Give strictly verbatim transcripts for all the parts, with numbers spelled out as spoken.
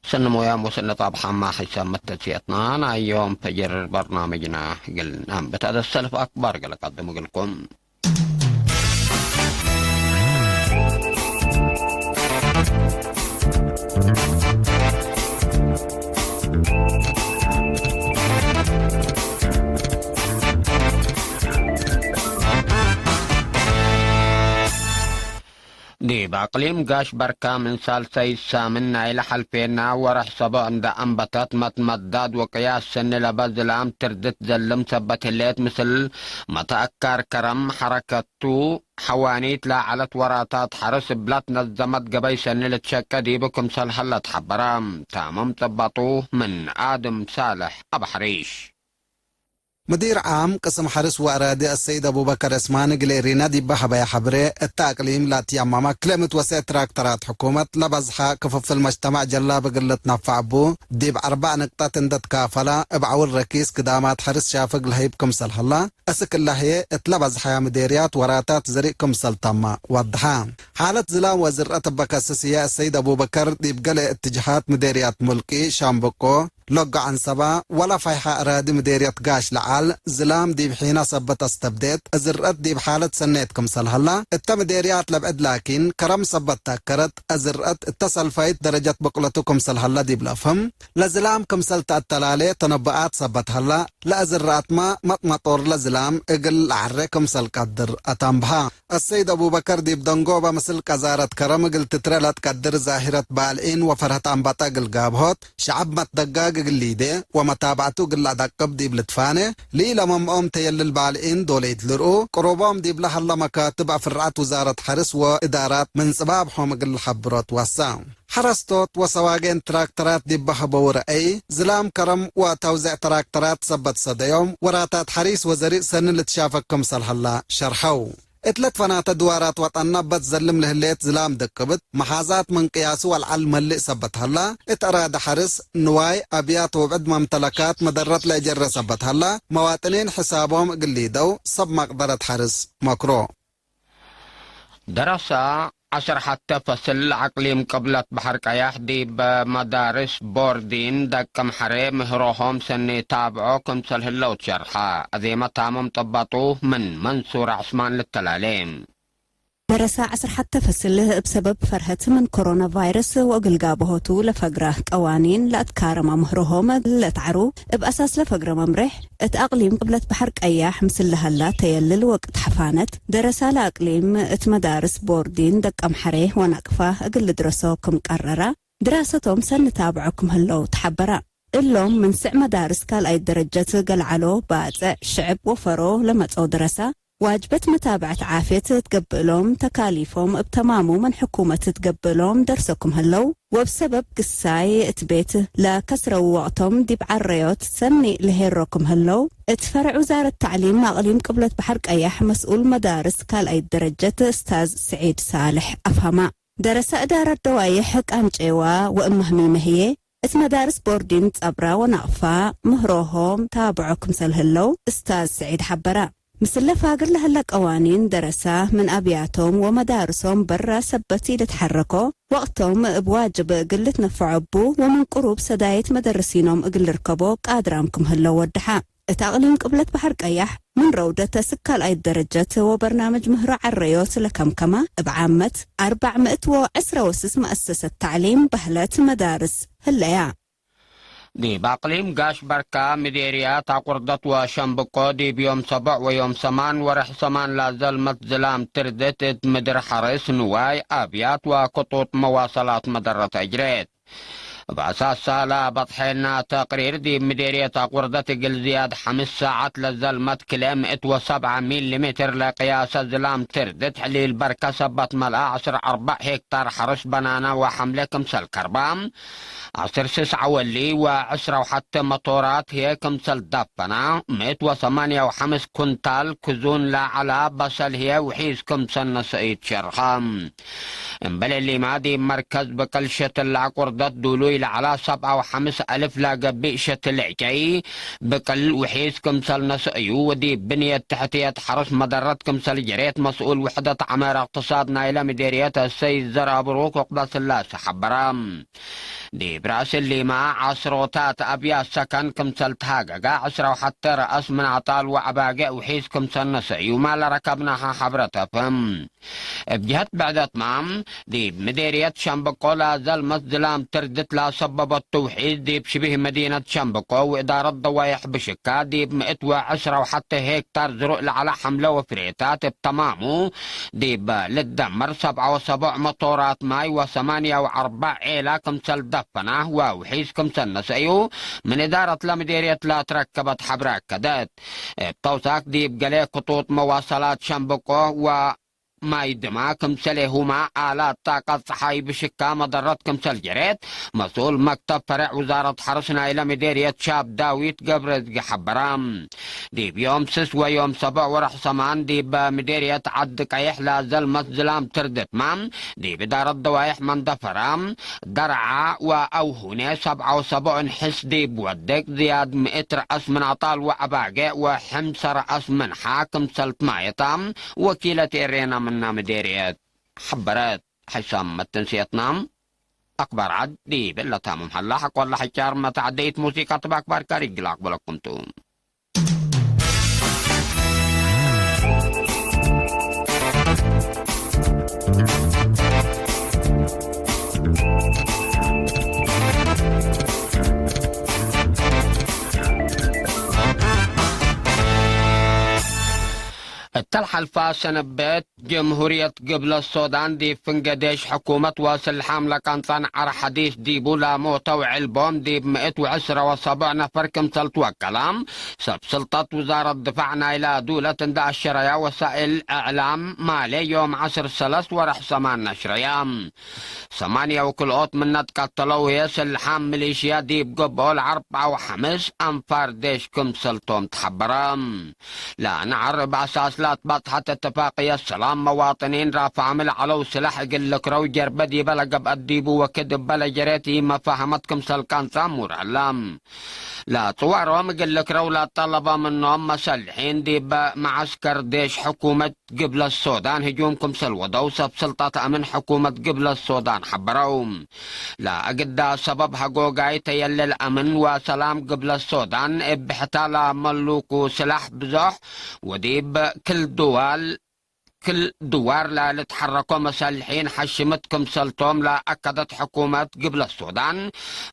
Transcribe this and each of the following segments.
ሰኒ ሞያም ወሰኒ ጣብሐማ ሒሳብ መተንስየትና ናይ ዮም ፈጅር በርናምጅና እግል ነአንብት። አሰልፍ አክባር እግል ቀድም እግልኩም። ዲብ አቅሊም ጋሽ በርካ ምን ሳልሳይት ሳምን ናይለ ሐልፌና ወርሕ ሰቦዕ እንደ አንበተት መትመዳድ ወቅያስ ሰኒ ለበ ዝላም ትርድት ዘልም ሰበት ህሌት ምስል መተአካር ከረም ሐረከቱ ሐዋኒት ለዐለት ወራታት ሐርስ እብላት ነዘመት ገበይ ሰኒ ልትሸቄ ዲቡ ክምሰል ሀለ ተሐበረ። ታምም ጽበጡ ምን አድም ሳልሕ አብ ሐሪሽ። ምዲር ዓም ቅስም ሐርስ ወአራዲ አሰይድ አቡበከር ዕስማን እግል ኤሪና ዲብ ሀበየ ሐብሬ፣ እተ አቅሊም ለአትያማማ ክልኤ ምትወሰዕ ትራክተራት ሕኩመት ለበዝሐ ክፍፍል መጅተማዕ ጀላብ እግል ልትነፈዕ እቡ፣ ዲብ አርበዕ ንቅጠት እንደ ትካፈላ፣ እብ ዐውል ረኪስ ግዳማት ሐርስ ሻፍግ ለህይብ ክምሰል ሀላ፣ አስክ እለ ህዬ እት ለበዝሐያ ምዴርያት ወራታት ዘሪእ ክምሰል ተመ ወድሐ። ሓለት ዝላም ወዝርአት እበ ከስስ ህዬ አሰይድ አቡበከር ዲብ ገሌ እትጅሃት ምዴርያት ሙልቂ፣ ሻምበቆ፣ ሎጎ ዐንሰባ ወለፋይሐ አራዲ ምዴርየት ጋሽ ለዐል ዝላም ዲብ ሒና ሰበት አስተብዴት፣ እዝርአት ዲብ ሓለት ሰኔት ክምሰል ሀላ፣ እተ ምዴርያት ለብዕድ ላኪን ከረም ሰበት ተአከረት፣ እዝርአት እተ ሰልፋይት ደረጀት በቅለቱ ክምሰል ሀላ ዲብ ለአፍህም፣ ለዝላም ክምሰል ተአተላሌ ተነቡአት ሰበት ሀላ፣ ለእዝርአትመ መጥመጦር ለዝላም እግል ለዐሬ ክምሰል ቀድር አታምብሃ። አሰይድ አቡበከር ዲብ ደንጎበ ምስል ቀዛረት ከረም እግል ትትረ ለትቀድር ዛሂረት ባልዒን ወፈርሀት አንበጠ እግል ጋብሆት፣ ሸዐብ መትደጋግ እግል ሊዴ ወመታብዐቱ እግል ለአደቅብ ዲብ ልትፋኔ፣ ሊለመምኦም ተየልል ባልዒን ዶል ኢትልርኡ፣ ቅሩቦም ዲብለ ሀለ መካትብ አፍርዐት ውዛረት ሐርስ ወእዳራት ምን ጽባብሖም እግል ለሐብሮ ትወሰ። ሐረስቶት ወሰዋጌን ትራክተራት ዲብ በሀበው ረአይ፣ ዝላም ከረም ወተውዜዕ ትራክተራት ሰበት ሰደዮም፣ ወራታት ሐሪስ ወዘሪእ ሰኒ ልትሻፈግ ክምሰል ሀላ ሸርሐው። እት ለትፈናተ ድዋራት ወጠን ነበ ትዘልም ለህሌት ዝላም ደቅብት፣ መሓዛት ምን ቅያሱ ወልዐል መልእ ሰበት ሀላ፣ እት አራዲ ሐርስ፣ ንዋይ፣ አብያት ወብዕድ መምተለካት መደረት ለእጀረ ሰበት ሀላ፣ መዋጥኒን ሕሳቦም እግል ሊደው ሰብ መቅደረት ሐርስ መክሮ። ደረሰ ዐስር ሐተ ፈስል ለአቅሊም ቅብለት በሐር ቀያሕ ዲብ መዳርስ ቦርዲን ደቅም ሐሬ ምህሮሆም ሰኒ ታብዖ ክምሰል ህለው ትሸርሐ። አዜመ ታምም ጥበጡ ምን መንሱር ዐስማን ልተላሌ። ደረሰ ዐስር ሐተ ፈስል እብ ሰበብ ፈርሀት ምን ኮሮና ቫይረስ ወእግል ጋብሆቱ ለፈግረ ቀዋኒን ለአትካረመ ምህሮሆም ለትዐሩ እብ አሳስ ለፈግረ መምሬሕ፣ እት አቅሊም ቅብለት በሐር ቀያሕ ምስል ለሀላ ተየልል ወቅት ሐፋነት፣ ደረሳ ለአቅሊም እት መዳርስ ቦርዲን ደቀም ሐሬ ወናቅፋ እግል ልድረሶ ክም ቀረራ፣ ድራሰቶም ሰኒ ታብዖ ክም ህለው ተሐበራ። እሎም ምን ስዕ መዳርስ ካልኣይት ደረጀት ገልዓሎ፣ ባጽዕ፣ ሽዕብ ወፈሮ ለመጽኦ ደረሳ፣ ዋጅበት መታብዐት ዓፍየት ትገብእሎም፣ ተካሊፎም እብ ተማሙ ምን ሕኩመት ትገብእሎም ደርሶ ክም ህለው፣ ወእብ ሰበብ ግሳይ እት ቤት ለከስረው ወቅቶም ዲብ ዐረዮት ሰኒ ለሄሮ ክም ህለው፣ እት ፈርዕ ውዛረት ተዕሊም አቅሊም ቅብለት በሐር ቀያሕ መስኡል መዳርስ ካልኣይት ደረጀት እስታዝ ስዒድ ሳልሕ አፍሀማ። ደረሰ እዳረት ደዋዬሕ ቃንጬዋ ወእመህሚመ ህዬ፣ እት መዳርስ ቦርዲን ጸብራ ወናቅፋ ምህሮሆም ታብዖ ክምሰል ህለው እስታዝ ስዒድ ሐበራ። ምስለ ፋግር ለህለ ቀዋኒን ደረሳ ምን አብያቶም ወመዳርሶም በራ ሰበት ኢልትሐረኮ ወቅቶም እብ ዋጅብ እግል ልትነፈዖ እቡ ወምን ቅሩብ ሰዳይት መደርሲኖም እግል ልርከቦ ቃድራም ክም ህለው ወደሐ። እት አቅሊም ቅብለት በሐር ቀያሕ ምን ረውደት እስክ ካልኣይት ደረጀት ወበርናምጅ ምህሮ ዐረዮት ለከምከመ እብ ዓመት አርበዕ ምእት ወዕስረ ወስስ መአሰሰት ተዕሊም በህለት መዳርስ ህለያ። ዲብ አቅሊም ጋሽ በርካ ምዴርያት አቁርደት ወሸንብቆ ዲብ ዮም ሰቦዕ ወዮም ሰማን ወርሕ ሰማን ላዘልመት ዝላም ትርድት እት ምድር ሐርስ ንዋይ አብያት ወክጡጥ መዋሰላት መደረት አጅሬት። እብ አሳሳ ለበጽሐና ተቅሪር ዲብ ምዴርየት አቁርደት እግል ዝያድ ሐምስ ሳዐት ለዘልመት ክልኤ ምእት ወሰብዐ ሚሊ ሜትር ለቅያሰ ዝላም ትርድት ሕሊል በርከ ሰበት መልአ ዐስር አርበዕ ሄክታር ሐርስ በናና ወሐምሌ ክምሰል ከርባ ዐስር ስስዐ ወሊ ወዕስረ ወሐተ መቶራት ህዬ ክምሰል ዳፈና፣ ምእት ወሰማንያ ወሐምስ ኩንታል ክዙን ለዐላ በሰል ህዬ ውሒዝ ክምሰል ነሰኢት ሸርሐ። እምበል እሊማ ዲብ መርከዝ ብቅል ሸትል ለአቁርደት ዱሉይ ለዐላ ሰብዓ ወሐምስ አልፍ ለገብእ ሸትል ዕጨይ ብቅል ውሒዝ ክምሰል ነስአዩ፣ ወዲብ ብንየት ተሕትየት ሐርስ መደረት ክምሰል ጀሬት መስኡል ውሕደት ዐመር እቅትሳድ ናይለ ምዴርየት አሰይድ ዘርአብሩክ ዑቅበትስላሴ ሐበረ። ዲብ ረአስ እሊመ ዐስሮታት አብያት ሰከን ክምሰል ተሃገገ፣ ዕስራ ወሐቴ ረአስ ምን አጣል ወአባጌዕ ውሒዝ ክምሰል ነሰዩመ ለረከብናሀ ሐብረት አፍህም። እብ ጀህት ብዕደትመ፣ ዲብ ምዴርየት ሸምበቆ ለዘልመት ዝላም ትርድት ለሰበበት ትውሒዝ፣ ዲብ ሽቢህ መዲነት ሸምበቆ ወእዳረት ደዋይሕ ብሽካ፣ ዲብ ምእት ወዕስራ ወሐቴ ሄክታር ዝሩእ ለዐለ ሐምለ ወፍሬታት እብ ተማሙ፣ ዲብ ልትደመር ሰብዓ ወሰቦዕ መቶራት ማይ ወሰማንያ ወአርበዕ ዔላ ክምሰል ደፈና ወውሒዝ ክምሰል ነሰእዩ፣ ምን እዳረት ለምዴርየት ለትረከበት ሐብረ አከደት። እብ ተውሳክ ዲብ ገሌ ክጡጥ መዋሰላት ሸምበቆ ወማይ ድማ ክምሰሌሁመ አላት ጣቀት ጸሓይ ብሽካ መደረት ክምሰል ጀሬት፣ መስኡል መክተብ ፈሬዕ ውዛረት ሐርስ ናይለ ምዴርየት ሻብ ዳዊት ገብረዝጊ ሐበረ። ዲብ ዮም ስስ ወዮም ሰቦዕ ወርሕ ሰማን ዲብ ምዴርየት ዐዲ ቀይሕ ለዘልመት ዝላም ትርድትመ፣ ዲብ እዳረት ደዋይሕ መንደፈረ፣ ደርዓ ወአውሁኔ ሰብዓ ወሰቦዕ እንሕስ ዲብ ወድቅ ዝያድ ምእት ረአስ ምን አጣል ወአባጌዕ ወሐምሰ ረአስ ምን ሐ ክምሰል ትማየታ ወኪለት ኤሬና ምና ምዴርየት ሐበረት። ሕሳም መተንስየትና አክባር ዐድ ዲብ እለ ታምም ሀላ፣ ሐቆለ ሐጫር መተዐደይት ሙሲቀት በአክባር ካሪ እግል አቅበለኩም ቱ። እተ ለሐልፋ ሰንበት፣ ጀምሁርየት ግብለት ሶዳን ዲብ ፍንጌ ዴሽ ሕኩመት ወስልሓም ለቀንጸን ዐር ሐዲስ ዲቡ ለሞተው ዕልቦም ዲብ ምእት ወዕስረ ወሰቦዕ ነፈር ክምሰል ትወቀለ፣ ሰብ ስልጠት ውዛረት ድፋዕ ናይለ ዱለት እንደ አሸረያ ወሳእል እዕላም ማሌ ዮም ዐስር ሰለስ ወርሕ ሰማን ነሽረያ። ሰማንያ ወክልኦት ምነ ትቀተለው ህዬ ስልሓም ሚሊሽያ ዲብ ገብኦ ለአርበዓ ወሐምስ አንፋር ዴሽ ክምሰልቶም ተሐበረ። ለነዐር እብ አሳስ ለአትባጽሐት እትፋቅየት ሰላም፣ መዋጥኒን ራፍዓም ለዐለው ስላሕ እግል ልክረው ጀርበ ዲበ ለገብአት ዲቡ ወክድ እበ ለጀሬት ኢመፋህመት ክምሰል ቀንጸ እሙር ዐለ። ለጽዋሮም እግል ልክረው ለጠለበ ምኖም መሰልሒን ዲብ መዐስከር ዴሽ ሕኩመት ግብለት ሶዳን ህጁም ክምሰል ወደው ሰብ ስልጠት አምን ሕኩመት ግብለት ሶዳን ሐበረው። ለአግዳ ሰበብ ሀጎጋይ ተየልል አምን ወሰላም ግብለት ሶዳን እብ ብሕታ ለመሉኩ ስላሕ ብዞሕ ወዲብ ክል ድዋል፣ ክል ድዋር ለልትሐረኮ መሰልሒን ሐሽምት ክምሰልቶም ለአከደት ሕኩመት ግብለት ሶዳን፣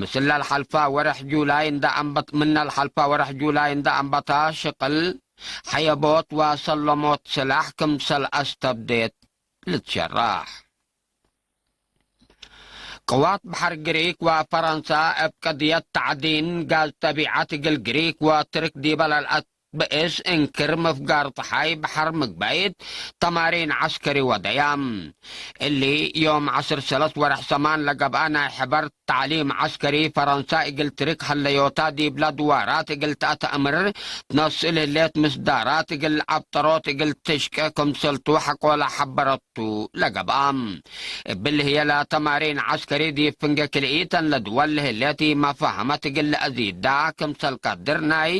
ምስል ለልሐልፈ ወርሕ ጁላይ እንደ አንበት፣ ምነ ለሐልፈ ወርሕ ጁላይ እንደ አንበታ ሽቅል ሐየቦት ወሰለሞት ስላሕ ክምሰል አስተብዴት ልትሸራሕ። ቅዋት በሐር ግሪክ ወፈረንሳ እብ ቅድየት ተዕዲን ጋዝ ጠቢዐት እግል ግሪክ ወትርክ ዲበ ለልአትብእስ እንክር ምፍጋር ጸሓይ በሐር ምግባይት ተማሪን ዐስከሪ ወደያ። እሊ ዮም ዐስር ሰለስ ወርሕ ሰማን ለገብአ ናይ ሕበር ተዕሊም ዐስከሪ ፈረንሳ እግል ትርክ ሀለዮታ ዲብለ ድዋራት እግል ተአተእምር ትነስእ ለህሌት ምስዳራት እግል ዐብጠሮት እግል ትሽቄ ክምሰልቱ ሐቆለ ሐበረቱ ለገብአ። እብል ህዬ ለተማሪን ዐስከሪ ዲብ ፍንጌ ክልኢተን ለድወል ለህሌት ኢመፋህመት እግል ለአዚዳ ክምሰል ቀድር ናይ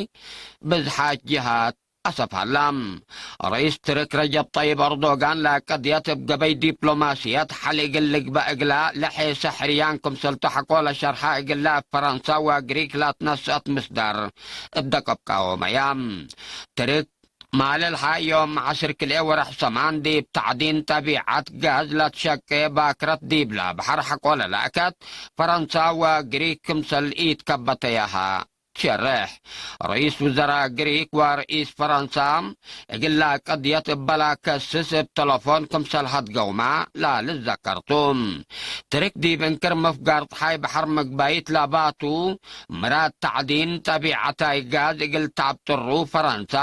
ብዝሓት ጅሃት አሰፍ ሀላ። ረኢስ ትርክ ረጀብ ጠይብ ኤርዶጋን ለቀድየት እብ ገበይ ዲፕሎማስየት ሐል እግል ልግበእ እግላ ለሔሰ ሕርያን ክምሰልቱ ሐቆለ ሸርሐ እግላ እብ ፈረንሳ ወግሪክ ለትነስአት ምስዳር እብ ደቀብ ቃወመያ። ትርክ ማለልሀ ዮም ዐስር ክልኤ ወርሕ ሰማን ዲብ ተዕዲን ጠቢዐት ጋዝ ለትሸቄ ባክረት ዲብለ በሐር ሐቆለ ለአከት ፈረንሳ ወግሪክ ክምሰል ኢትከበተያሀ። ትሸርሕ። ረኢስ ውዘራእ ግሪክ ወረኢስ ፈረንሳ እግላ ቅድየት እበላ ከስስ እብ ተለፎን ክምሰል ሀድገውመ ለልዘከር ቱ። ትርክ ዲብ እንክር ምፍጋር ጸሓይ በሐር ምግባይት ለባቱ ምራድ ተዕዲን ጠቢዐታይ ጋዝ እግል ተአብጥሩ ፈረንሳ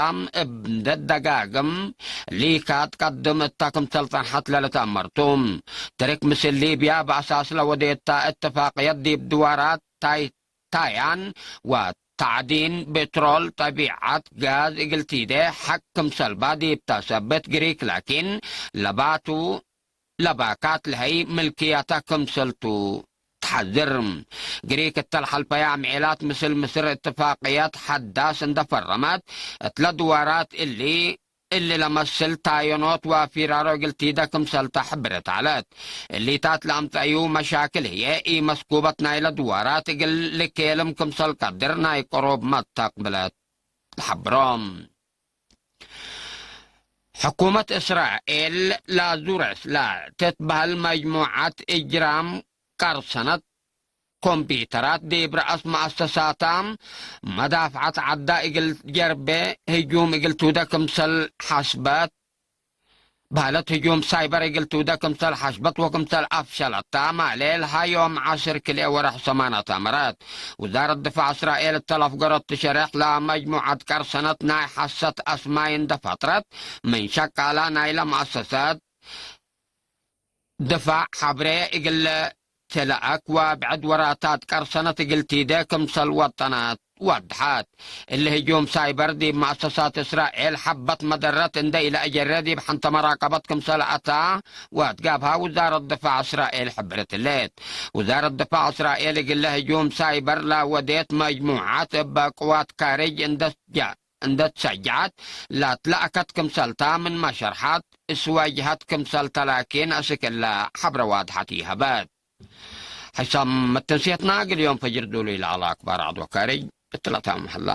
እብ እንዴ ደጋግም ሊካት ቀድም እተ ክምሰል ጸንሐት ለልትአመር ቱ። ትርክ ምስል ሊብያ በአሳስ ለወዴታ እትፋቅየት ዲብ ድዋራት ታይ ታያን ወተዕዲን ቤትሮል ጠቢዐት ጋዝ እግል ቲዴ ሐቅ ክምሰልባ ዲብ ተሰብት ግሪክ ላኪን ለባቱ ለባካት ለሀይ ምልክያታ ክምሰልቱ ተሐዝር። ግሪክ እተ ለሐልፈየ አምዔላት ምስል ምስር እትፋቅየት ሐዳስ እንደ ፈረመት፣ እትለ ድዋራት እሊ፣ እሊ ለመስል ታየኖት ወፊራሮ እግል ቲደ ክምሰልተ ሕብረት ዐለት። እሊታት ለአምጸዩ መሻክል ህዬ፣ ኢመስኩበት ናይለ ድዋራት እግል ልኬልም ክምሰል ቀድር ናይ ቅሩብ መተቅብለት ለሐብሮም። ሕኩመት እስራኤል ላዙረስ ለትትበህል መጅሙዐት እጅራም ቀርሰነት ኮምፒተራት ዲብ ረአስ መአሰሳታ መዳፍዐት ዐዳ እግል ጀርቤ ህጁም እግል ቱደ ክምሰል ሐስበት፣ በህለት ህጁም ሳይበር እግል ቱደ ክምሰል ሐስበት ወክምሰል አፍሸለታ ማሌ ለሀ ዮም ዐስር ክልኤ ወርሕ ሰማናት አመረት። ውዛረት ድፋዕ እስራኤል እተ ለአፍገረቱ ሸሬሕ ለመጅሙዐት ቀርሰነት ናይ ሐሰት አስማይ እንደ ፈጥረት፣ ምን ሸቃላ ናይለ መአሰሰት ድፋዕ ሐብሬ እግል ትለአክ ወብዕድ ወራታት ቀርሰነት እግል ቲዴ ክምሰል ወጠነት ወድሐት። እሊ ህጁም ሳይበር ዲብ መአሰሳት እስራኤል ሐበት መደረት እንደ ኢለአጀሬ ዲብ ሐንተ መራቀበት ክምሰል አታ ወአትጋብሃ ውዛረት ድፋዕ እስራኤል ሕብረት ህሌት። ውዛረት ድፋዕ እስራኤል እግለ ህጁም ሳይበር ለወዴት መጅሙዓት እበ ቅዋት ካርጅ እንደ ጃ-፣ እንደ ትሸጀዐት ላትለአከት ክምሰልታ ምንመ ሸርሐት፣ እስወጅሀት ክምሰልተ ላኪን አስክ እለ ሐብረ ዋድሐት ኢሀበት። ሕሳም መተንስየትና እግል ዮም ፈጅር ዱሉይ ለዐለ አክባር ዐድ ወካርጅ እትለታም ሀላ።